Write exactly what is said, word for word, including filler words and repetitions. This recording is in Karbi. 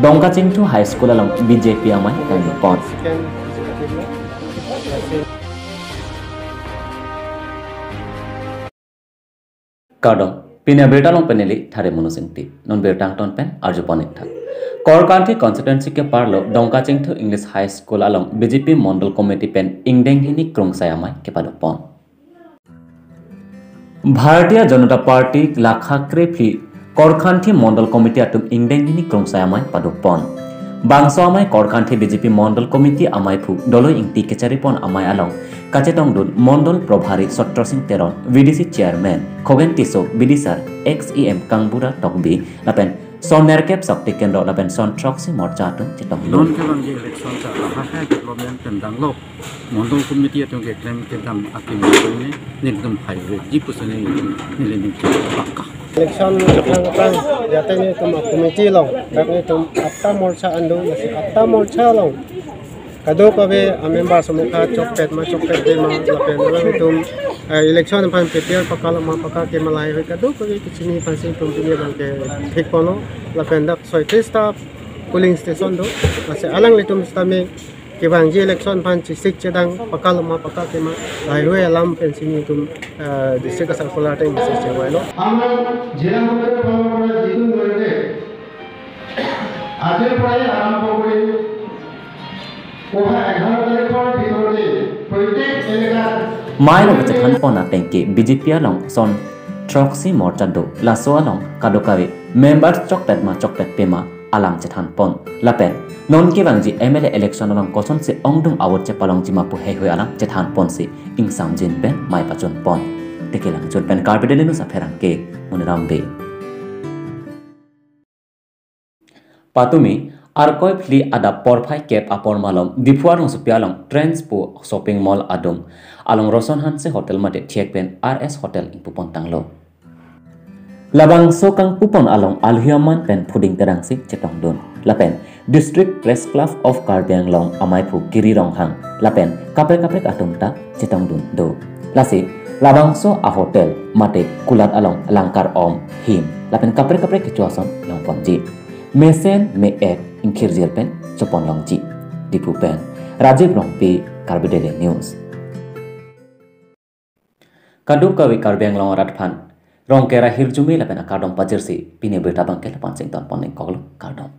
Dongkachingthu High School along B J P amei kangni pon. Kardom, pini abirta along pen neli Thare Monu Singti, non birta angton pen arju pon ik tha. Korkanthi constituency ke-arlo Dongkachingthu English High School along B J P Mondol Committee pen ingdeng hini krungsai amei kepado pon. Bharatiya Janata Party lakha krephli Korkanthi Mondol Committee atum ingdeng hini krungsai amei pado pon. Bangso amei Korkanthi B J P Mondol Committee ameiphu Doloi Ingti kechari pon amei along kachetongdun Mondol Probhari Satro Sing Teron, V D C Chairman Khogen Tisso, B D C ex E M Kangbura Tokbi lapen son nerkep Shakti Kendro lapen son throksi morcha atum chetongdun. Non kevangji election ta lahai development pen danglo. Mondol committee atum keklem kedam akim atum ne nelitum phai ve ji pusi ne nelitum pakka. Election aphrang aphrang jate nelitum a committee along, dak nelitum atta morcha an do, lasi atta morcha along kadokave a member somokha chokpet ma chokpet de ma lapen alanglitum, eh, election aphan prepare pakal ma pakal ke ma lahai hui kadokave kechini aphansi itum pini abang ke thik ponlo lapen dak soitris ta polling station do, lasi alanglitum sitame kevangji election aphan chesik chedang pakal ma pakal ke ma lahai hui alam pensi nelitum, eh, district circular ateng message chevanglo. আমাৰ জিলা সদৰ ফালৰ পৰা যিটো নিৰ্দেশ আজিৰ পৰাই আৰম্ভ কৰি অহা এঘাৰ তাৰিখৰ ভিতৰতে প্ৰত্যেক এলেকাত Mei along kachethan pon ateng ke B J P along son throksi morcha do, laso along kadokave member chokpet ma chokpet pe ma alam chethan pon. Lapen non kevangji M L A election along kosonsi ongdung a vote chepalongji ma pu heihui alam chethan ponsi ingsamjin pen mei pachun pon. Tekelang chun pen Karbi Daily News apherangke Moniram Bey. Patumi, Arkoi phli adap porphai kep apor malom Diphu arongsopi along Trends pu shopping mall adung along Roson Hanse Hotel mate thek pen R S Hotel ingpu pon tanglo. Labangso kangpu pon along alohi aman pen Phuding Terangsi chetongdun lapen District Press Club of Karbi Anglong ameiphu Giri Ronghang lapen kaprek kaprek atum ta chetongdun do. Lasi labangso a hotel mate kulat along langkar om, him lapen kaprek kaprek kecho ason longponji. Mesen me-ek ingkirjir pen chopon longji. Diphu pen Rajiv Rongpi, Karbi Daily News. Kadokave Karbi Anglong arat aphan Rongker ahirjume lapen akardom pajirsi pini abirta abangke lapu-an si ingtonpon ningkoklo, kardom.